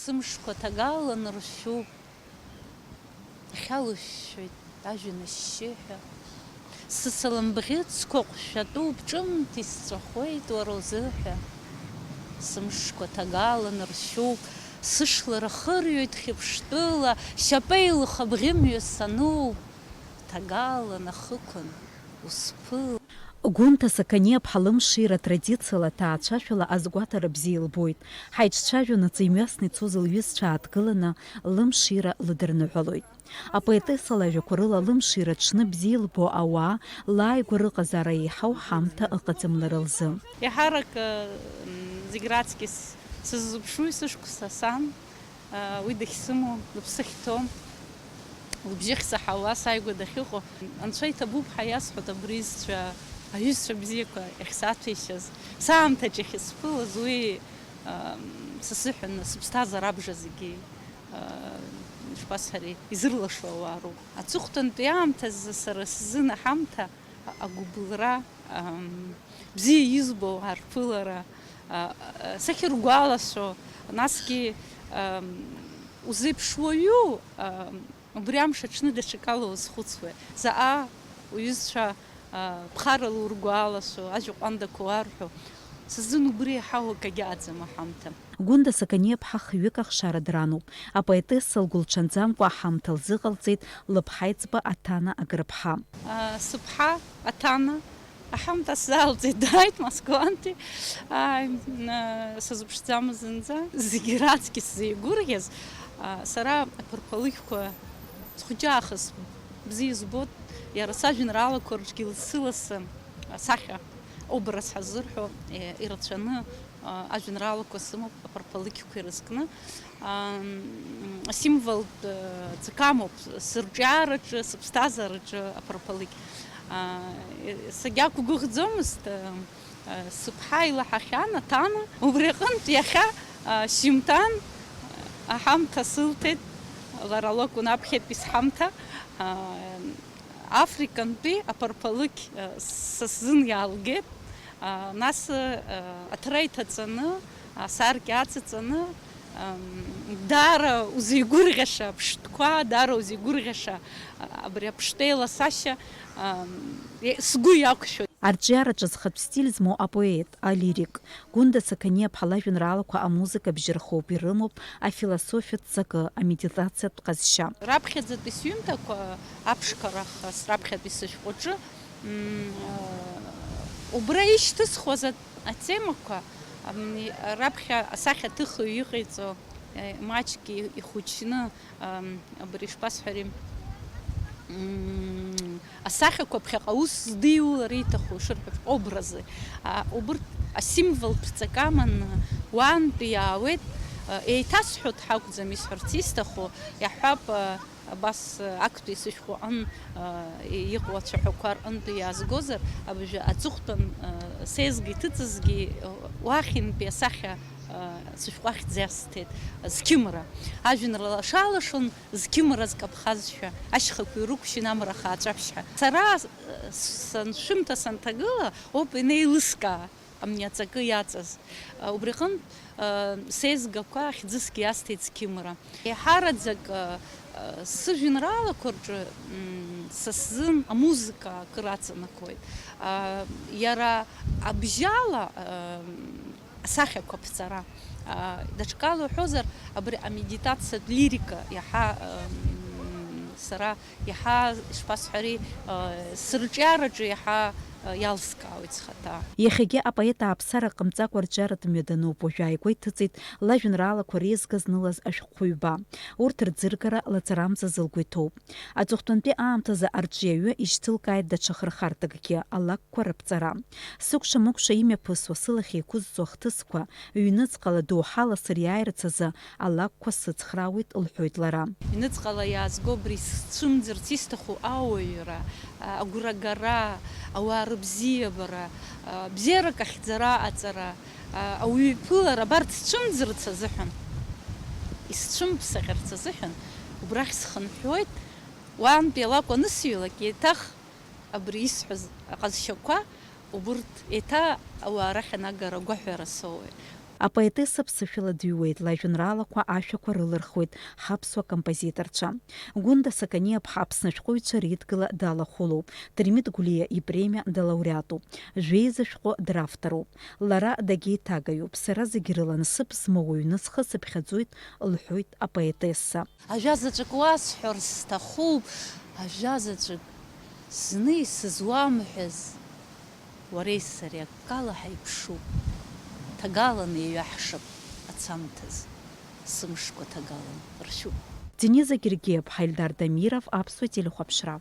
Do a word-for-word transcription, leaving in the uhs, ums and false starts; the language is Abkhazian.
Сымшқәа ҭагалан ршәуп, ахьалышәшәоит ажәҩан ашьшьыҳәа. Сысалам бӷьыцқәа ҟәшәатәуп, ҿымҭ исҵәахуеит уара узыҳәа. Сымшқәа ҭагалан ршәуп, сышла рахырҩоит хьыԥштәыла, шьапеилыха бӷьымҩа сануп, ҭагалан ахықәан усԥыл. Гәынҭа Сақаниаԥҳа лымшира традициала, ҭаацәашәала азгәаҭара бзиа илбоит. Ҳаиҿцәажәонаҵы имҩасны ицоз лҩызцәа ааҭгыланы лымшира лыдырныҳәалоит. Апоетесса лажәақәа рыла лымшира аҽны бзиа илбо ауаа лааигәа рыҟазаара еиҳау ҳамҭа ыҟаӡам лара лзы. Еиҳарак, м, зегь раҵкьыс сыззыԥшуи сышықәса сан, уи дахьсымоу, лыԥсы ахьҭоу, лыбжьы ахьсаҳауа, сааигәа дахьыҟоу. Анцәа иҭабуп ҳәа иасҳәоит абри изцәа, аҩызцәа бзиақәа иахьсаҭәеишьаз. Саамҭаҿ иахьысԥылаз уи, ам, сысыҳәаны, сыԥсҭазаара абжа зегьы, а, ишԥасҳәари, изырлашо ауаа роуп. Аҵыхәтәантәи аамҭазы сара сзын аҳамҭа, агәыбылра, ам, бзиа избо арԥылара, а, а, сахьыргәалашәо, насгьы, ам, узеиԥш уаҩу, ам, убри амш аҽны даҽакала узхәыцуеит. Заҟа уҩызцәа, а, ԥхарала ургәалашәо, ажәа ҟәандақәа уарҳәо, сызын убри еиҳау акагьы аӡам аҳамҭа. Гәында Сақаниаԥҳа хҩык ахшара дрануп. Апоетесса лгәылҽанӡамкәа аҳамҭа лзыҟалҵеит лыԥҳаиҵба Аҭана Агрыԥҳа. А, сыԥҳа Аҭана аҳамҭа сзаалҵеит, дааит Москвантәи. Ааи, а, сазыԥшӡамызт зынӡа. Зегь раҵкьыс сзеигәырӷьаз, а, сара аԥарԥалыкьқәа схәыҷаахыс бзиа избоит, иара сажәеинраалақәа рҿгьы лассы-лассы асахьа, образ ҳазырҳәо, е, ирацәаны, а, ажәеинраалақәа сымоуп аԥарԥалыкьқәа ирызкны. Ам, асимволтә, э, ҵакы амоуп сырҿиаараҿы, сыԥсҭазаараҿы аԥарԥалыкь. А, э, сагьақәгәыӷӡомызт, э, э, сыԥҳа илаҳахьан, Аҭана. Убри аҟынтә иахьа, а, шьымҭан, а, аҳамҭа сылҭеит, лара лакәын аԥхьатәи сҳамҭа. А, Африкантәи аԥарԥалыкь, э, са сзын иаалгеит. А, нас, э, аҭра иҭаҵаны, асаркьа аҵаҵаны, ам, даара узеигәырӷьаша аԥштәқәа, даара узеигәырӷьаша, а, абри аԥштәы еиласашьа, ам, е-, сгәы иақәшәоит. Арҿиараҿы зхатә стиль змоу апоет, алирик, Гәында Сақаниаԥҳа лажәеинраалақәа амузыка бжьы рхоуп, ирымоуп афилософиатә ҵакы, амедитациатә ҟазшьа. Раԥхьаӡатәи сҩымҭақәа аԥшқарахыс, раԥхьатәи сышәҟәаҿы, м, э, убра ишьҭысхуаз а-, атемақәа, ам, раԥхьа асахьаҭыхҩы иҟаиҵо, э, маҷк и-, ихәыҷны, ам, абри ишԥасҳәари, м, асахьақәа ԥхьаҟа аус здиулар иҭаху ишырҳәо образы. А, убырҭ асимволтә ҵак аманы уаантәи иаауеит. А, еиҭасҳәоит ҳәа акәӡам исҳәарц исҭаху, иаҳҳәап, а, абас, а, актәи сышәҟәы аҟын, а, иҟоу ацәаҳәақәа рҟынтәи иаазгозар, абыржәы аҵыхәтәан, а, сеизга иҭыҵызгьы, а, уахьынтәи асахьа, а, сышәҟәы ахьӡ иасҭеит, зқьымра. Ажәеинраала шалашон, зқьымра зкаԥхазшәа, ашьхақәа ирықәшьын амра хааҵәаԥшьҳәа. Сара, э, саншәымҭа санҭагыла, ауп инеилыскаа амни аҵакы иаҵаз. Э, убри аҟынтә, э, сеизгақәа ахьӡысгьы иасҭеит зқьымра. Еиҳараӡак, э, э, сыжәеинраалақәа рҿы, м, са сзын амузыка акыр аҵанакуеит. Э, иара абжьала, э, асахьақәа аԥҵара. А, даҽакала уҳәозар, абри амедитациатә лирика иаҳа, м, сара иаҳа, ишԥасҳәари, а, сырҿиараҿы иаҳа, а, иалскаауеит схаҭа. Иахьагьы апоет ааԥсара ҟамҵакәа арҿиаратә мҩа дануп, уажәы ааигәа иҭыҵит лажәеинраалақәа реизга знылаз ашәҟәқәа ҩба. Урҭ рӡыргара лаҵарамзазы лгәы иҭоуп. Аҵыхәтәантәи аамҭазы арҿиаҩы ишьҭылкааит даҽа хырхарҭакгьы, алакә Қәа рыԥҵара. Сыкәша-мыкәша имҩаԥысуа, сылахь еиқәызҵо ахҭысқәа, ҩныҵҟала доуҳала сыриааирц азы алакәқәа сыцхраауеит, лҳәоит лара. Ҩныҵҟала иаазго абри сцәымӡырц исҭаху ауаҩра, агәрагара, ауаа рыбзиабара, бзиарак ахьӡара аҵара, ауаҩы иԥылара абарҭ сцәымӡырц азыҳәан, исцәымԥсаҟьарц азыҳәан убрахь схынҳәуеит. Уаантәи алакә анысыҩлак, еиҭах абри исҳәаз аҟазшьақәа, убырҭ еиҭа ауаа рахь анагара агәаҳәара соуеит. Апоетесса ԥсышәала дыҩуеит, лажәеинраалақәа ашәақәа рылырхуеит ҳаԥсуа композиторцәа. Гәында Сақаниаԥҳа Аԥсны ашәҟәыҩҩцәа реидгыла далахәылоуп, Дырмит Гәлиа ипремиа далауреатуп, жәеиза шәҟәы дравторуп. Лара дагьеиҭагаҩуп, сара зегь рыла насыԥ змоу уаҩны схы сыԥхьаӡоит, лҳәоит апоетесса. Ажәа заҵәык уасҳәар сҭахуп, ажәа заҵәык зны исызуамҳәаз, уареи сареи аккала ҳаиԥшуп, ҭагалан еиҩаҳшап ацамҭаз, сымшқәа ҭагалан ршәуп. Дениза Гергиаԥҳа, Ельдар Дамиров, Аԥсуа телехәаԥшра.